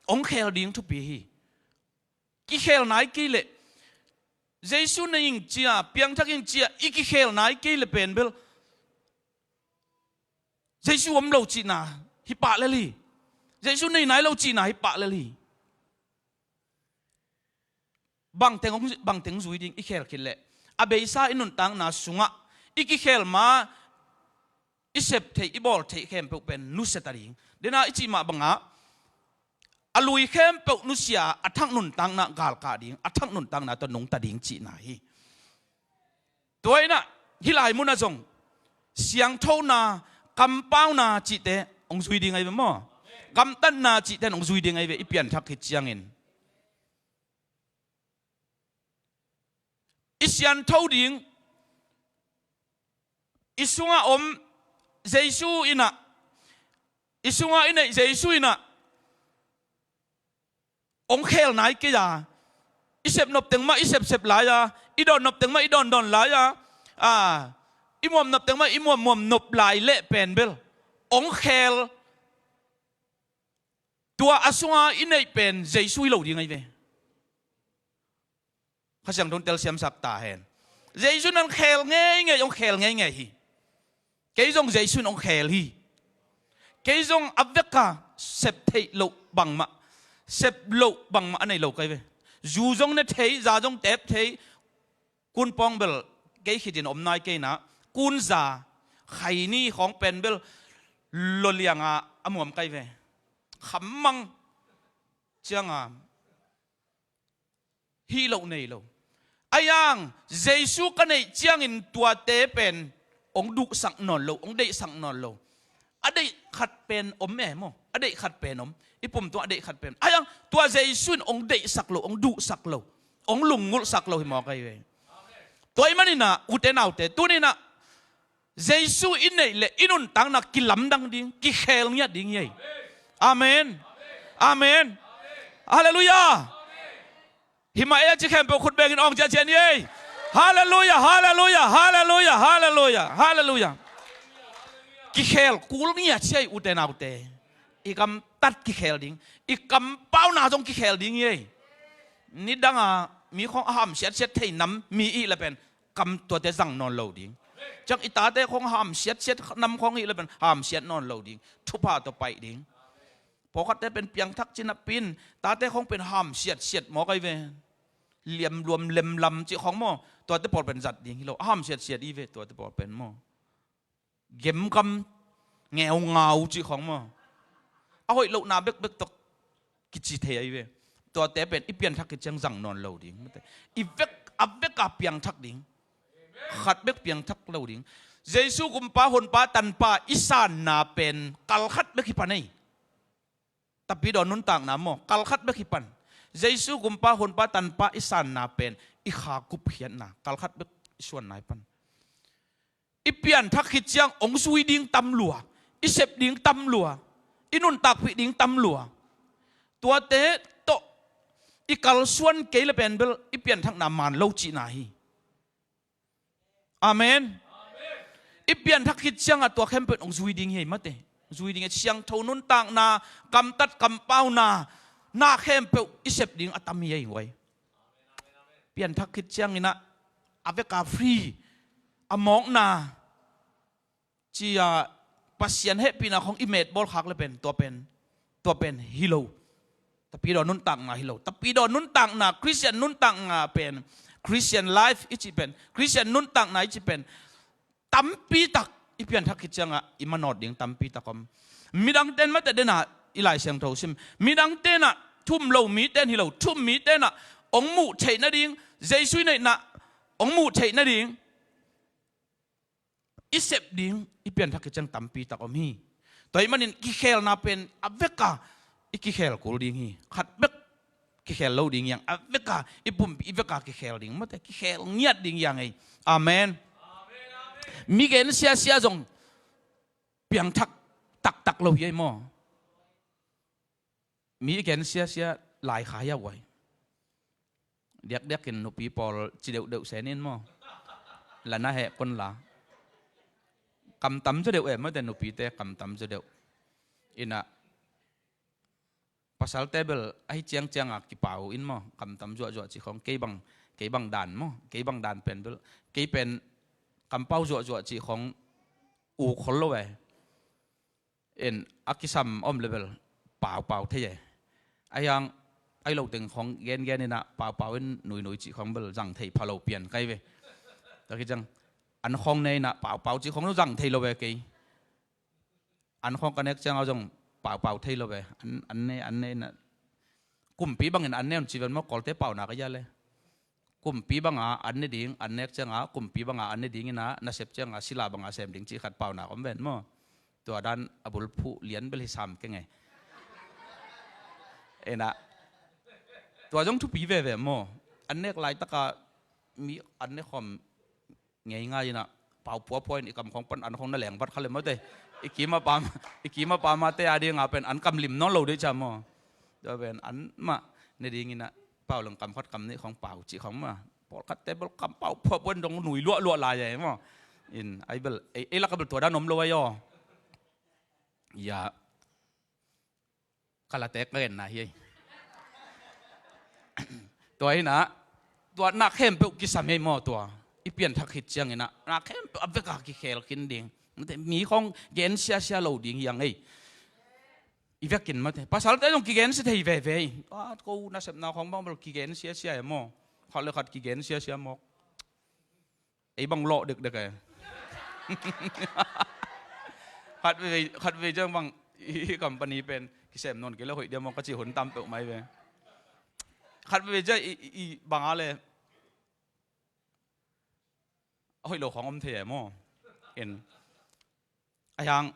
hong khel ding thupi hi. Kikhel nai kei leh, Jesu nei ing cia, piangthak ing cia i kikhel nai kei le pen bel Jesu om lo cihna hi pah lel hi. Jesu nei nai lo cihna hi pah lel hi. Bangteng hong, bangteng zui ding i khel khit leh, a beisa i nuntakna sungah i kikhel ma i sep theih, i bawl theih khempeuh pen nusia ta ding. Dena i cih mah bangah a lui khempeuh nusia, a thak nuntakna galkah ding, a thak nuntakna tawh nungta ding cihna hi. Tua inah hih lai munah zong siangthona, kampauna cihte hong zui ding ahi ve maw. Gamtatna cihte hong zui ding ahi ve, i pianthak khit ciangin. I siantho ding, i sungah om Jesu inah, i sungah i neih Jesu inah hong khel nai kei a, i sep nop teng mah i sepsep lai a, i dawn nop teng mah i dawndawn lai a, a, i muam nop teng mah i muammuam nop lai leh pen bel hong khel, tua a sunga i neih pen Jesu hi lo ding ahi ve. Kha Siangtho in telsiamsak ta hen. Jesu in hong khel ngeingei, hong khel ngeingei hi. Kei zong Jesu in hong khel hi. Kei zong a veka sep theih loh bangmah, sep loh bangmah a nei lo ka hi ve. Zu zong ne thei, za zong tep thei. Kunpawng bel kei khitin om nai kei na. Kunza, khaini khawng pen bel lolianga a muam ka hi ve. Khammang cianga hih loh nei lo. Ahi hang Jesu ka neih ciangin tuate pen hong duhsak nawn lo, hong deihsak nawn lo. A deih khat pen om e maw? A deih khat pen om. I pum tua a deih khat pen. Ahi hang tua Jesu in hong deihsak lo, hong duhsak lo, hong lunggulhsak lo hi mawk ahi ve. Tua ahih manin ah, ute naute, tuni-in ah Jesu i neih leh i nuntakna kilamdang ding, kikhel ngiat ding hi ei. Amen. Amen. Halleluiah. Hi mah ei a ci khempeuh khut bengin awng ciahciah ni ei. Halleluiah, halleluiah, halleluiah, halleluiah, halleluiah. Kikhel kul ngiat hi ei, ute naute. I gamtat kikhel ding, i kampauna zong kikhel ding hi ei. Nidanga mi khawng a ham siatsiat thei nam mi i hih leh pen kam tuate zang nawn lo ding. Ciang i tate khawng a ham siatsiat nam khawng i hih leh pen ham siat nawn lo ding. Thupha tawh paih ding. Pawlkhatte pen piangthak ci napi-in tate khawng pen ham siatsiat mawk ahi ve. Liamluam lemlam cih khawng maw, tuate pawl pen zat ding hi lo. A ham siatsiat i ve tuate pawl pen maw. Gemgam, ngeungau cih khawng maw. A hoih lohna bekbek tawh kici thei ahi ve. Tuate pen i pianthak khit ciang zang nawn lo ding. I vek, a veka piangthak ding. Khat bek piangthak lo ding. Jesu Kumpa, Honpa, Tanpa i sanna pen kal khat bek hi pan ei. Tapidaw nuntakna maw, kal khat bek hi pan. Jesu Kumpa, Honpa, Tanpa i sanna pen i kha kupkhiatna kal khat bek i suanna hi pan. I pianthak khit ciang hong zui ding tam lua, i sep ding tam lua, i nuntakpih ding tam lua. Tuate tawh i kalsuan kei leh pen bel i pianthakna man lo cihna hi. Amen. I pianthak khit ciangah tua khempeuh in hong zui ding hi ei mate. Zui ding hi ei, siangtho nuntakna, kamtat kampauna, na khempeuh i sep ding a tam hi ei guai. Pianthak khit ciangin ah a veka free, a mawkna, ci-a Pasian hehpihna khawng i metbawl khak leh pen tua pen, tua pen hi lo. Tapidaw nuntakna hi lo. Tapidaw nuntakna, Christian nuntakna pen, Christian life i cih pen, Christian nuntakna i cih pen tampi tak i pianthak khit ciangah i manawt ding tampi tak om. Midangte in mate dena i Lai Siangtho sim, midangte in ah thu um lo mite in hi lo, thu um mite in ah hong muh theih nading, Jesu i neihna hong muh theih nading i sep ding i pianthak khit ciang tampi tak om hi. Tua ahih manin kikhelna pen a veka i kikhel kul ding hi. Khat bek kikhel lo ding hi hang, a veka i pumpi i veka kikhel ding mate, kikhel ngiat ding hi hang ei. Amen. Mi gen siasia zong piangthak taktak lo hi ei maw. Mi gen siasia lai kha hi a guai. Diakdiakin nupi pawl ci deuhdeuh sen in maw. La na heh kon la. Kam tam zaw deuh e, mate nupite kam tam zaw deuh. Inah pasalte bel ahi ciangcianga kipau in maw, kam tam zuahzuah cih khawng, kei bang, kei bang dan maw, kei bang dan pen bel, kei pen kampau zuahzuah cih khawng uk khol lo e. In a kisam om le bel paupau thei e. Ahi hang, ahi lo teng khawng gengen inah paupau in nuinui cih khawng bel zang thei pha lo pian kai ve. Tua khit ciang an khawng ne inah paupau cih khawng lo zang thei lo ve kei. An khawng ka nek ciang a zong paupau thei lo ve. An, an ne, an ne inah kumpi bangin an ne un ci ven maw, Kawlte paunak a hia le. Kumpi banga an ne ding, an nek cianga kumpi banga an ne ding inah, nasep cianga sila banga sem ding cih khat paunak om ven maw. Tua dan a bulphuh lian bel hi sam keng e. Inah tua zong thupi veve maw. An nek laitaka mi an ne khawm ngeingai inah pau phuaphuai in i kam khawng pan an khawng na leng vat kha le mawte. I kima pam, i kima pamate a dinga pen an kam lim nawn lo dei ca maw. Tua pen an mah ne ding inah pau leng kam khat kam nih khawng pau cih khawng mah. Pawlkhatte bel kam pau phuaphuai in dong nui luahluah lai e maw. In ai bel ei, ei laka bel tua dan om lo ai aw. Ya. Ka late ka genna hi ei. Tua inah tua na khempeuh kisam hi ei maw tua. I pianthak khit ciang inah na khempeuh a veka kikhel khin ding. Mi khawng gen siasia lo ding hi hang ei. I vekin mate pasalte zong kigen sia thei veve ei. A ko nasepna khawng bang bel kigen siasia e maw. Khat le khat kigen siasia mawk. Ei bang lawh dekdek e. Khat veve, khat veve ciang bang i company pen kisem nawn kei le hoih dia maw ka cih hun tam peuhmah hi ve. Khat veve ciang i, i, i banga le hoih lo khawng om thei e maw. En. Ahi hang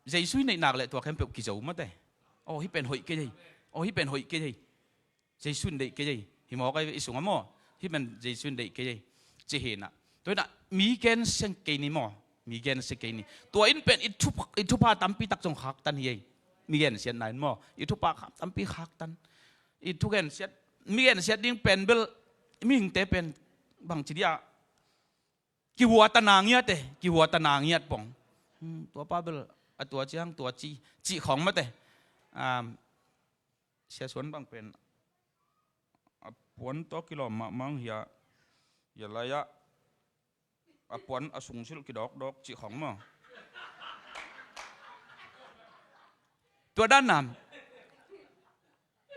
Jesu i neihnak le tua khempeuh kizo mate. Aw hih pen hoih kei ei. Aw hih pen hoih kei ei. Jesu in deih kei ei. Hi mawk ai ve i sungah maw. Hih pen Jesu in deih kei ei. Ci hi inah. Tua inah mi gensia kei ni maw? Mi gensia kei ni. Tua in pen i thu, i thupha tampi tak zong khaktan hi ei. Mi gensiatna in maw? I thupha kha-, tampi khaktan. I thu gensiat, mi gensiat ding pen bel, mihingte pen bangci dia, kihuatana ngiat e, kihuatana ngiat pong. Hmm, tua pa bel a tua ciang tua ci, cih khawng mate. Um, Sia Suan bang pen a puan tawh kilawm mahmah hi a, hi a lai-ah a puan a sungsilh kidawkdawk cih khawng maw? Tua dan nam.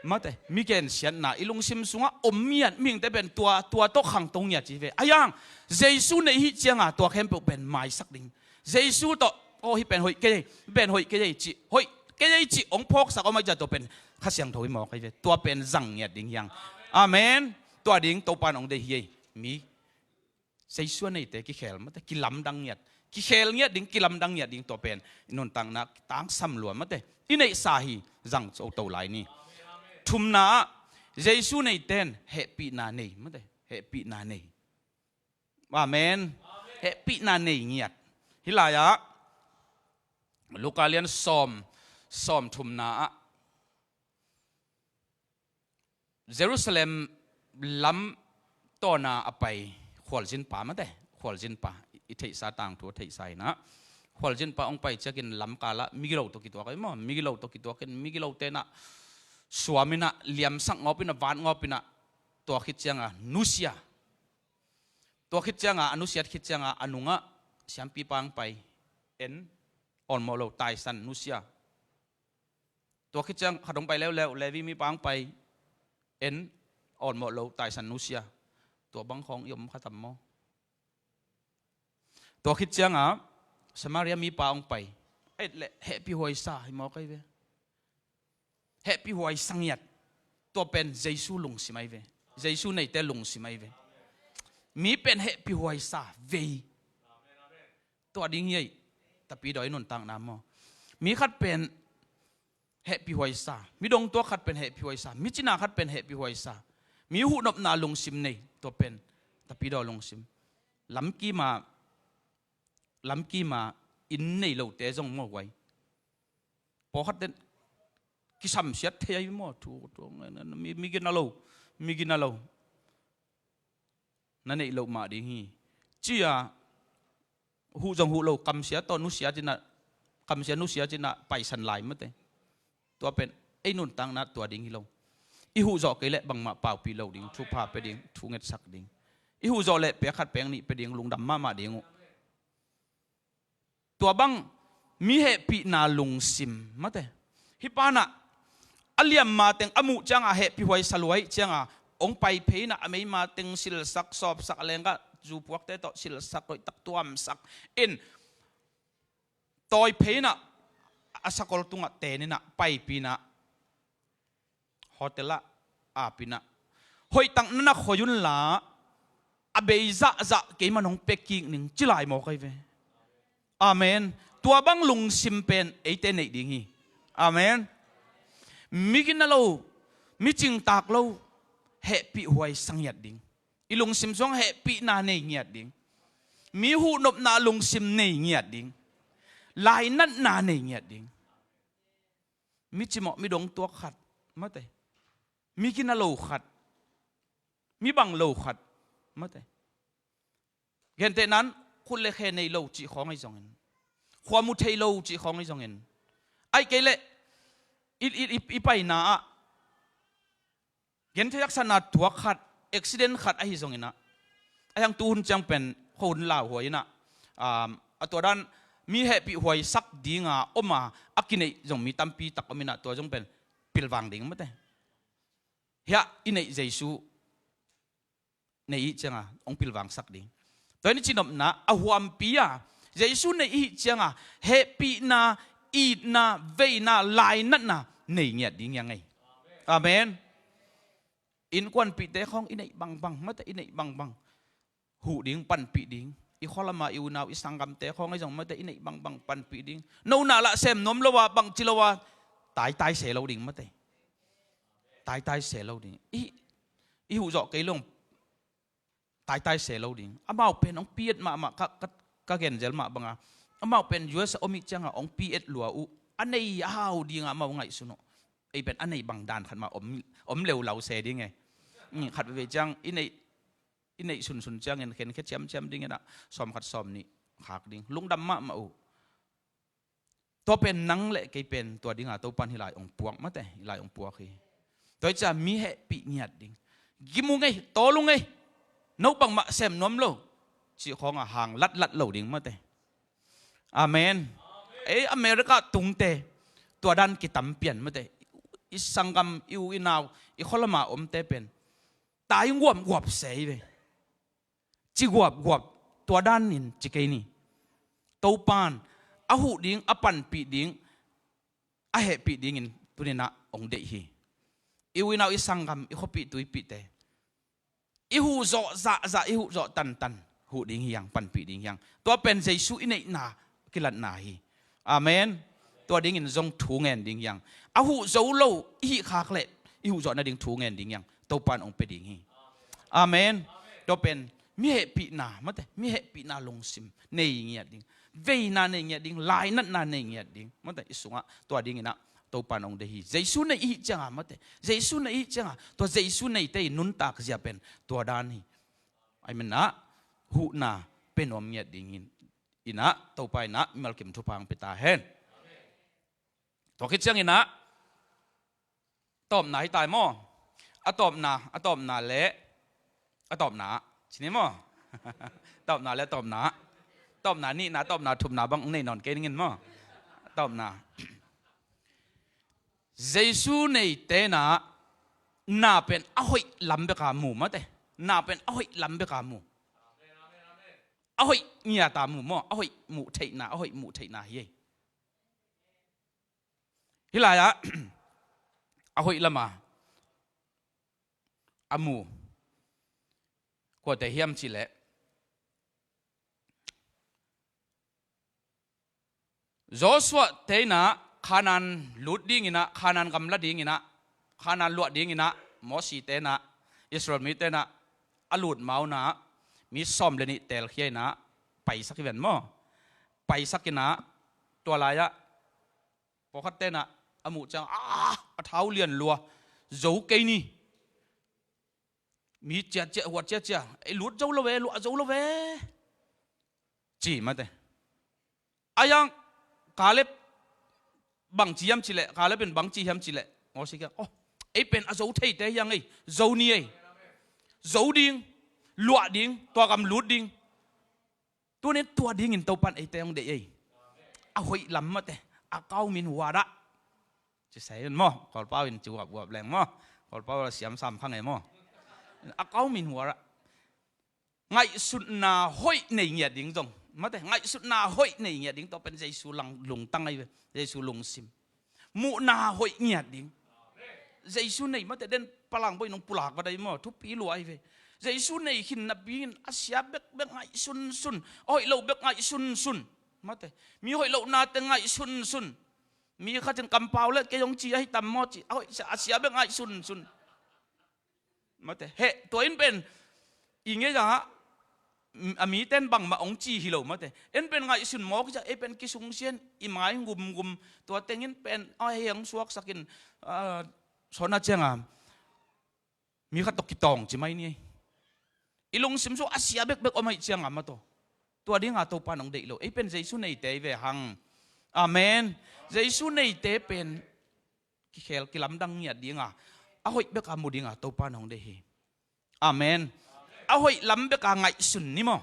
Mate, mi gensiatna i lungsim sungah om ngiat, mihingte pen tua, tua tawh khangto ngiat ci ve. A yang, Jesu nei hih cianga tua khempeuh pen maisak ding. Jesu tawh, aw, hih pen hoih kei, hih pen hoih kei cih, hoih kei cih hong phawksak om a, tua pen Kha Siangtho hi mawk hi ve. Tua pen zang ngiat ding hi hang. Amen. Tua ding Topa in hong deih hi ei. Mi Jesu a neite kikhel mate, kilamdang ngiat. Kikhel ngiat ding, kilamdang ngiat ding, tua pen i nuntakna tangsam lua mate. I neihsa hi, zang toto lai ni. Thumna ah, Jesu neite in hehpihna nei mate, hehpihna nei. Amen. Hehpihna nei ngiat. Hih lai-ah Luka lian sawm, sawm thumna ah Jerusalem lam tawna a pai khualzinpa mate, khualzinpa, i theihsa tangthu a theihsa inah, khualzinpa hong pai ciakin lamkalah migilo tawh kituak ahi maw, migilo tawh kituakin, migilote inah suam inah liamsak ngawp inah, vat ngawp inah, tua khit cianga nusia. Tua khit cianga, a nusiat khit cianga a nungah siampipa hong pai, en awlmawh lo, taisan, nusia. Tua khit ciang khat hong pai leuleu, Levi mipa hong pai, en awlmawh lo, taisan, nusia. Tua bang khawng i om kha tam maw? Tua khit cianga Samaria mipa hong pai, et le hehpihhuaisa hi mawk ahi ve. Hehpihhuaisa ngiat. Tua pen Jesu lungsim ahi ve. Jesu neite lungsim ahi ve. Mi pen hehpihhuaisa vei. Tua ding hi ei. Tapidaw i nuntakna maw? Mi khat pen hehpihhuaisa. Mi dongtuak khat pen hehpihhuaisa. Mi cina khat pen hehpihhuaisa. Mi huhnopna lungsim nei. Tua pen tapidaw lungsim. Lamkima, lamkima inn nei lote zong maw, huai pawlkhat ten kisamsiat thei ahi maw? Thu, thu, mi, mi gina lo, mi gina lo. Na neih loh mah ding hi. Cia huh zong huh lo, kamsia tawh nusia cinah, kamsia nusia cinah paisan lai mate. Tua pen ei nuntakna tua ding hi lo. I huh zawh kei leh bangmah paupih lo ding, thupha pia ding, thu ngetsak ding. I huh zawh leh pek khat pek nih pia ding, lungdam mahmah ding uh. Tua bang mi hehpihna lungsim mate. Hih panah a liamma teng a muh cianga hehpihhuaisa lua ahih cianga hong pai phei inah a meima teng silsak, sawpsak, a lenggah zupuakte tawh silsak, hoihtak tuamsak in, tawi phei inah a sakol tungah ten inah, paipih inah, hotel ah aap inah, hoihtak na na khoi unla a bei zahzah keiman hong pia kik ning ci lai mawk ahi ve. Amen. Tua bang lungsim pen eite neih ding hi. Amen. Mi gina lo, mi cingtak lo, hehpihhuaisa ngiat ding. I lungsim sungah hehpihna nei ngiat ding. Mi huhnopna lungsim nei ngiat ding. Lainatna nei ngiat ding. Mi cimawh, mi dongtuak khat mate. Mi gina lo khat. Mi bang lo khat mate. Gentehna in khut le khe nei lo cih khawng ahi zongin, khua mu thei lo cih khawng ahi zongin, ahih kei leh i, i, i, i paina ah genthei haksatna tuak khat, accident khat ahi zongin ah, a hiang tuhun ciang pen khuahun lauhuai inah, um, a tua dan mi hehpihhuaisak dinga om a, a kineih zong mi tampi tak om inah, tua zong pen pilvang ding mate. Hiah i neih Jesu nei ih cianga hong pilvangsak ding. Tua in i cinopna a huampi a, Jesu nei ih cianga hehpihna, itna, veina, lainatna nei ngiat ding hi a ngei. Amen. Innkuanpihte khawng i neih bangbang mate, i neih bangbang huh ding, panpih ding. I khualama i unau, i sanggamte khawng ahi zong mate, i neih bangbang panpih ding. Nona lah sem nuam lo a, bangci lo a, taitai se lo ding mate. Taitai se lo ding. I, i huh zawh kei lo, taitai se lo ding. Amau pen hong pi-et mahmah, ka, ka, ka gen zel mah banga, amau pen U S a om ih cianga hong pi-et lua uh. A nei a hau dinga amau ngaihsun uh. Ei pen a nei bang dan khat mah om, om leulau se ding e. Khat veve ciang i neih, i neih sunsun ciangin khenkhia ciamciam dingin ah sawm khat sawm nih khak ding, lungdam mahmah uh. Tua pen nang le kei pen tua dinga Topan hih lai hong puak mate, hih lai hong puak hi. Tua hi ciah mi hehpih ngiat ding. Gim uh ngei, tawl uh ngei. No bangmah sem nuam lo cih khawnga hang latlat lo ding mate. Amen. Ei America tungte tua dan kitam pian mate. I sanggam, i u i nau, i khualama omte pen tai guapguap se hi ve. Ci guapguap, tua danin ci kei ni. Topan a huh ding, a panpih ding, a hehpih dingin tuninah hong deih hi. I u i nau, i sanggam, i khuapih tuipihte i huh zawh zahzah, i huh zawh tantan huh ding hi hang, panpih ding hi hang. Tua pen Jesu i neihna kilatna hi. Amen. Tua dingin zong thu ngen ding hi hang. A huh zo lo i hih khak leh i huh zawh nading thu ngen ding hi hang. Topan hong pia ding hi. Amen. Tua pen mi hehpihna mate, mi hehpihna lungsim nei ngiat ding, veina nei ngiat ding, lainatna nei ngiat ding mate. I sungah tua dinginah Topan hong deih hi. Jesu nei i hih cianga mate, Jesu nei i hih cianga tua Jesu neite i nuntak zia pen tua dan hi. Ai manah huhna pia nuam ngiat dingin, inah Topa inah mimalkim thupha hong pia ta hen. Tua khit cianginah tawpna hi tai maw? A tawpna, a tawpna le a tawpna ah ci ni maw? Tawpna le a tawpna ah. Tawpna nihna, tawpna thumna bang nei nawn kei ning in maw? A tawpna, Jesu neite inah na pen a hoih lam beka mu mate. Na pen a hoih lam beka mu. A hoih ngiata mu maw? A hoih muh theihna, a hoih muh theihna hi ei. Hih lai-ah a hoih lama a mu kuate hiam cihleh, Joshua te inah Kanaan lut dinginah, Kanaan gam la dinginah, Kanaan luah dinginah Mosi te inah, Israel mite inah a lut ma unah mi sawm le nih teelkhia inah paisak hi ven maw? Paisak inah tua lai-ah pawlkhatte inah a muh ciang, ah, a thau lian lua, zo kei ni. Mi ciatciat, huat ciatciat, ei lut zo lo ve, luah zo lo ve, ci mate. A yang Kaleb bang ci hiam cihleh, Kaleb in bang ci hiam cihleh, Mosi kiang, oh, ei pen a zo theite hi hang ei, zo ni ei. Zo ding, luah ding, tua gam lut ding. Tunin tua dingin Topan eite hong deih ei. A hoih lam mate, a kau min huadah. Ci sai in maw, Kawlpau in ci guapguap leng maw. Kawlpau la siam sam khang ei maw. A kau min huadah. Ngaihsutna hoih nei ngiat ding zong mate, ngaihsutna hoih nei ngiat ding, tua pen Jesu lang lungtang ahi ve, Jesu lungsim. Muhna hoih ngiat ding. Jesu nei mate, den palang boih nung pulak va dai maw, thupi lua ahi ve. Jesu nei khin napi in a sia bekbek ngaihsunsun, a hoih lo bek ngaihsunsun mate. Mi hoih lohnate ngaihsunsun. Mi khatin kampau le kei hong ci ahi tam maw ci, a hoih sia, a sia bek ngaihsunsun. Mate, heh, tua in pen i ngei zangah a miten bangmah hong ci hi lo mate. En pen ngaihsun mawk i ciah, ei pen kisungsian, i mai ngumngum, tua tengin pen a hei hong suaksakin, ah, sawn a cianga mi khat tawh kitawng ci mai ni ei. I lungsim sung a sia bekbek om ahih cianga mataw, tua dinga Topa nong deih lo. Ei pen Jesu neite i ve hang. Amen. Jesu neite pen kikhel kilamdang ngiat dinga, a hoih beka mu dinga Topa nong deih hi. Amen. A hoih lam beka ngaihsun ni maw?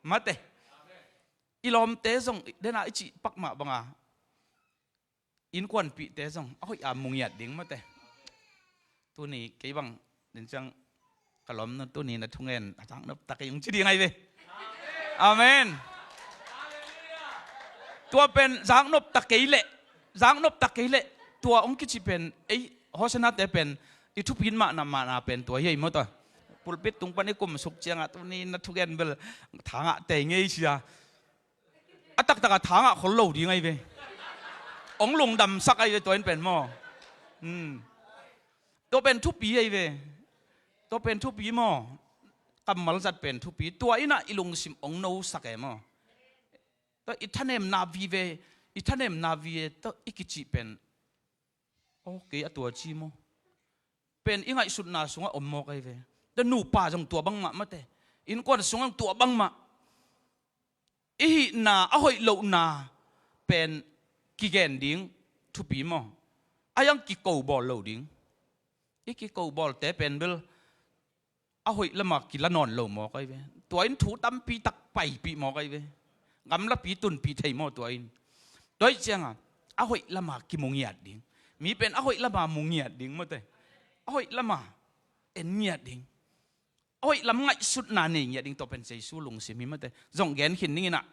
Mate. I lawmte zong dena i cih pak mah banga, innkuanpihte zong a hoih a mu ngiat ding mate. Tuni kei bang den ciang ka lawm na, tuni na thungen a zaknop ta kei ung ci ding ahi ve. Amen. Tua pen zaknop ta kei leh, zaknop ta kei leh, tua ong kici pen ei Hosanna te pen i thupit mahna mahna pen tua hi ei maw tua. Pulpit tung pan i kumsuk ciangah tuni na thugen bel thangah tei ngei sia. A taktaka thangah khol lo ding ahi ve. Ong lungdamsak ahi ve tua in pen maw. Hmm. Tua pen thupi ahi ve. Tua pen thupi maw. kammal zat pen thupi. Tua in ah i lungsim hong nosak e maw. Tua i thanemna vive, i thanemna vive tua i kicih pen, okay, a tua ci maw, pen i ngaihsutna sungah om mawk ahi ve. Tua nupa zong tua bangmah mate. Innkuan sungah tua bangmah. I hihna a hoih lohna pen kigen ding thupi maw. A hiang kiko bawl lo ding. I kiko bawlte pen bel a hoih lama kila nawn lo mawk ahi ve. Tua in thu tampi tak paipih mawk ahi ve. Gamlapi tunpih thei maw tua in. Tua ih cianga a hoih lama kimu ngiat ding. Mi pen a hoih lama mu ngiat ding mate. A hoih lama en ngiat ding. A hoih lam ngaihsutna nei ngiat ding, tua pen Jesu lungsim hi mate. Zong gen khin ding in ah.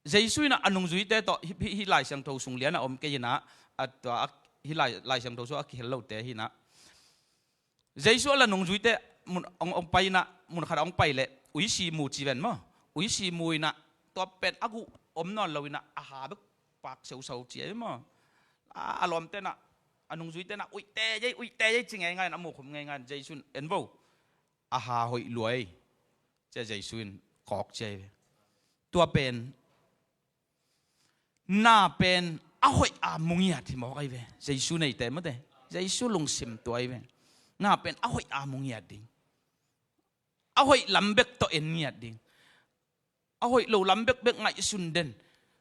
Jesu in ah a nungzuite tawh hi, hi, hi Lai Siangtho sung lian a om kei in ah, a tua, a, hi Lai, Lai Siangtho sung a kihel lote hi in ah. Jesu a la nungzuite mun, ong, ong pai in ah, mun khat a ong pai leh, uisi mu ci ven maw. Uisi mu in ah, tua pen a guh om nawn lo in ah, a ha bek pak seusau ci ei maw. A, a lawmte in ah, a nungzuite in ah, uite ei, uite ei ci ngeingai in ah, a mukhum ngeingai in ah, Jesu in en vo. A ha hoih lua ei. Cia Jesu in kawk cia ei ve. Tua pen na pen a hoih a mu ngiat hi mawk ahi ve. Jesu neite mate. Jesu lungsim tua ahi ve. Na pen a hoih a mu ngiat ding. A hoih lam bek tawh en ngiat ding. A hoih lo lam bekbek ngaihsun den.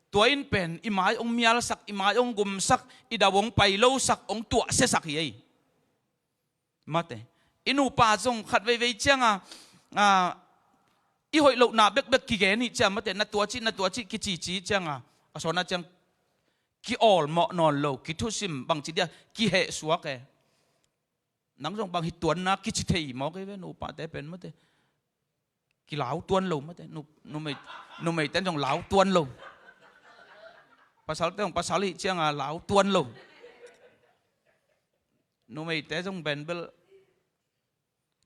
Tua in pen i mai hong mialsak, i mai hong gumsak, i dau hong pai losak, hong tuahsiasak hi ei. Mate. I nupa zong khat veivei cianga, a, i hoih lohna bekbek kigen hi cia mate, na tua ci, na tua ci, kicici cianga, a sawna ciang ki-awlmawh nawn lo, kithusim bangci dia kihehsuak e. Nang zong bang hi tuanna kici thei mawk ei ve, nupate pen mate. Kilau tuan lo mate. Nu, numei, numeite zong lau tuan lo. Pasalte zong pasal hi cianga lau tuan lo. Numeite zong benbel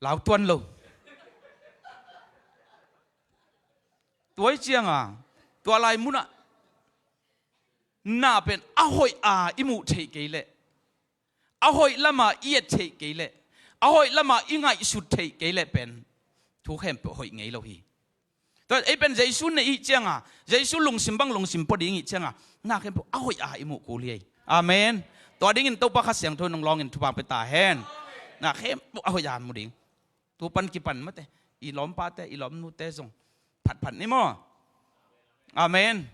lau tuan lo. Tua ih cianga tua lai munah na pen a hoih a i muh theih kei leh, a hoih lama i et theih kei leh, a hoih lama i ngaihsut theih kei leh pen thu khempeuh hoih ngei lo hi. Tua ei pen Jesu neih ih cianga, Jesu lungsim bang lungsim pua ding ih cianga, na khempeuh a hoih a i muh kul hi ei. Amen. Tua dingin Topa Kha Siangtho in hong lawngin thupha pia ta hen. Na khempeuh a hoih a mu ding. Tu pan kipan mate, i lawmpate, i lawmnute zong phatphat ni maw. Amen.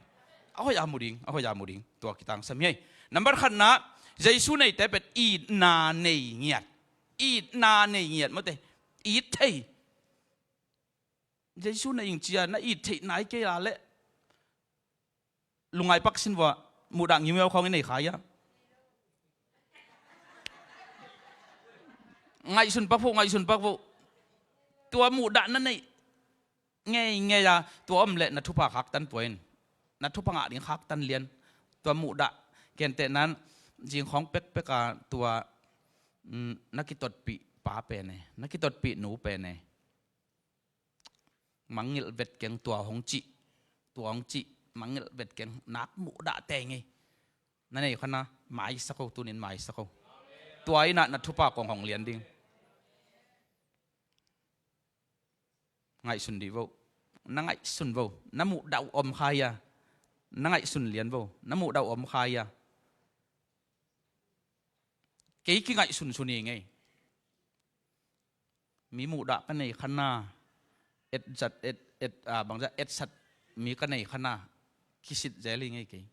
A hoih a mu ding, a hoih a mu ding. Tua kitangsam hi ei. Number khatna, Jesu neite pen itna nei ngiat. Itna nei ngiat mate. It thei. Jesu na ing cia, na it theih nai kei a leh lungngai pak sin vua, muhdah ngiungiau khawng i nei kha ia. Ngaihsun pak vo, ngaihsun pak vo. Tua muhdah na neih ngeingei a, tua om leh na thupha khaktan pua in. Na thupha ngah ding khaktan lian. Tua muhdah, gentehnan, zingkhawng pekpek a tua, mm, na kitotpih pa pen e, na kitotpih nu pen e. Mangngilh vet keng tua hong cih, tua hong cih, mangngilh vet keng nak muhdah teng ei. Na nei kha na, maisak o, tunin maisak o. Tua in ah na thupha kong hong lian ding. Ngaihsun dih vo. Na ngaihsun vo. Na muhdah uh om kha ia. Na ngaihsun lian vo. Na muhdah uh om kha ia. Kei kingaihsun sun hi ngei. Mi muhdah ka nei kha na, etzat, et, et, a, bangzah etsat mi ka nei kha na, kisit zel hi ngei kei.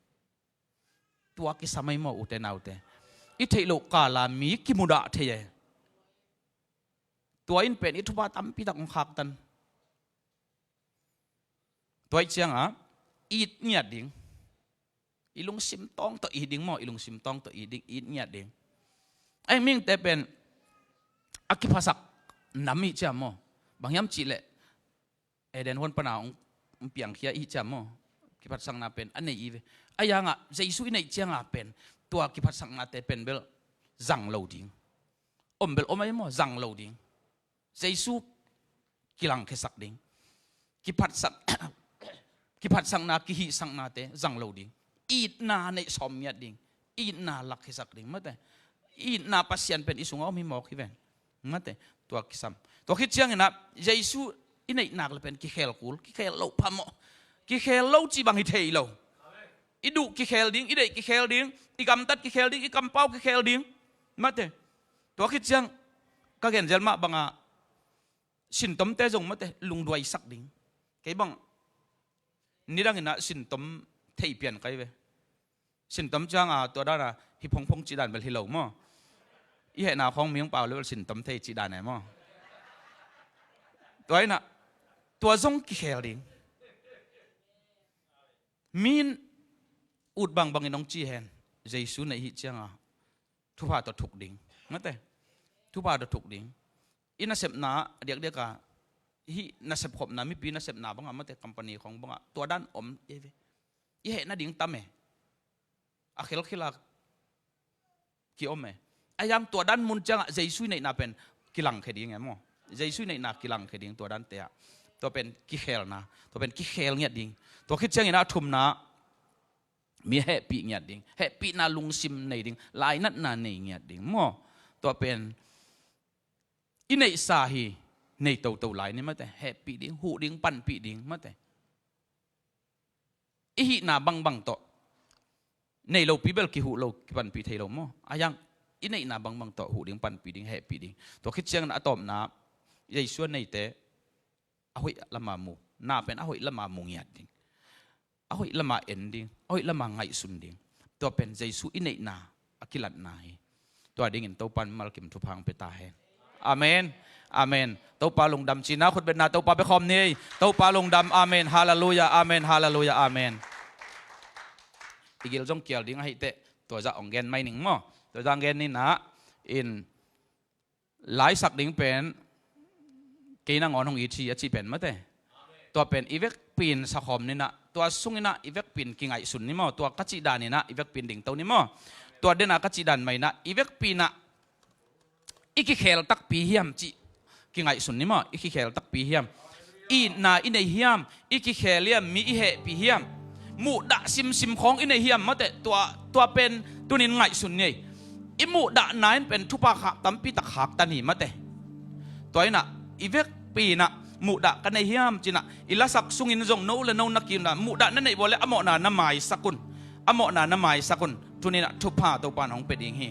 Tua kisam ei maw, ute naute. I theih loh kala mi kimudah thei e. Tua in pen i thupha tampi tak hong khaktan. Tua ih cianga it ngiat ding. I lungsim tawng tawh it ding maw, i lungsim tawng tawh it ding, it ngiat ding. Ei mihingte pen a kiphasak nam ih ciam maw. Bang hiam cihleh Eden huan pana hong piangkhia ih ciam maw. Kiphatsakna pen a nei i ve. A yangah Jesu i neih cianga pen tua kiphatsaknate pen bel zang lo ding. Om bel om ei maw, zang lo ding. Jesu kilangkhiasak ding. Kiphatsak, kiphatsakna, kihihsaknate zang lo ding. Itna neih sawm ngiat ding. Itna lakkhiasak ding. Mate. Itna Pasian pen i sungah om hi mawk hi ven. Mate. Tua kisam. Tua khit cianginah Jesu i neihnak le pen kikhel kul, kikhel lo phamawh. Kikhel lo cih bang hi thei lo. I duh kikhel ding, i deih kikhel ding, i gamtat kikhel ding, i kampau kikhel ding. Mate. Tua khit ciang ka genzel mah banga sintomte zong mate lungduaisak ding. Kei bang nidanginah sintom thei pian kai ve. Sintom cianga tua dana hi phongphong cih dan bel hi lo maw? I hehna khawng mihing pau le bel sintom thei cih dan e maw? Tua inah tua zong kikhel ding. Min ut bangbangin hong ci hen. Jesu neih hih cianga thupha tawh thuk ding. Mate. Thupha tawh thuk ding. I nasepna a diakdiaka hih nasep khopna, mipi nasepna banga mate, company khawng banga tua dan om ei ve. I heh nading tam e. A khelkhela kiom e. A yang tua dan mun ciangah Jesu i neihna pen kilangkhe ding e maw? Jesu i neihna kilangkhe ding tua dante ah. Tua pen kikhelna. Tua pen kikhel ngiat ding. Tua khit cianginah a thumna mi hehpih ngiat ding. Hehpihna lungsim nei ding. Lainatna nei ngiat ding maw? Tua pen i neihsa hi nei toto lai ni mate. Hehpih ding, huh ding, panpih ding mate. I hihna bangbang tawh nei lopi bel kihuh lo, kipanpih thei lo maw? A yang i neihna bangbang tawh huh ding, panpih ding, hehpih ding. Tua khit ciangin a tawpna Jesu a neite a hoih lama mu, na pen a hoih lama mu ngiat ding. A hoih lama en ding, a hoih lama ngaihsun ding. Tua pen Jesu i neihna a kilatna hi. Tua dingin Topa in malkim thupha hong pia ta hen. Amen. Amen. Topa lungdam cina khutbetna Topa bia khawm ni. Topa lungdam. Amen. Halleluia. Amen. Halleluia. Amen. I gil zong kial ding ahih teh tua zah hong gen mai ning maw? Tua zah hong gen ninah in laisak ding pen kei nangawn hong it hi a cih pen mate. Tua pen i vekpi in sakhawm ninah, tua sunginah i vekpi in kingaihsun ni maw? Tua ka cih daninah i vekpi in dingto ni maw? Tua dena ka cih dan mah inah i vekpi inah i kikhel takpi hiam cih kingaihsun ni maw? I kikhel takpi hiam? Itna i nei hiam? I kikhel hiam? Mi i hehpih hiam? Muhdah simsim khawng i nei hiam mate? Tua, tua pen tunin ngaihsun ni ei. I muhdahna in pen thupha khak tampitak khaktan hi mate. Tua inah i vekpi inah muhdah ka nei hiam cinah i lasak sungin zong no le no na kinah muhdah na neih vua le a mawhna na maisak un. A mawhna na maisak un. Tuninah thupha Topa in hong pia ding hi.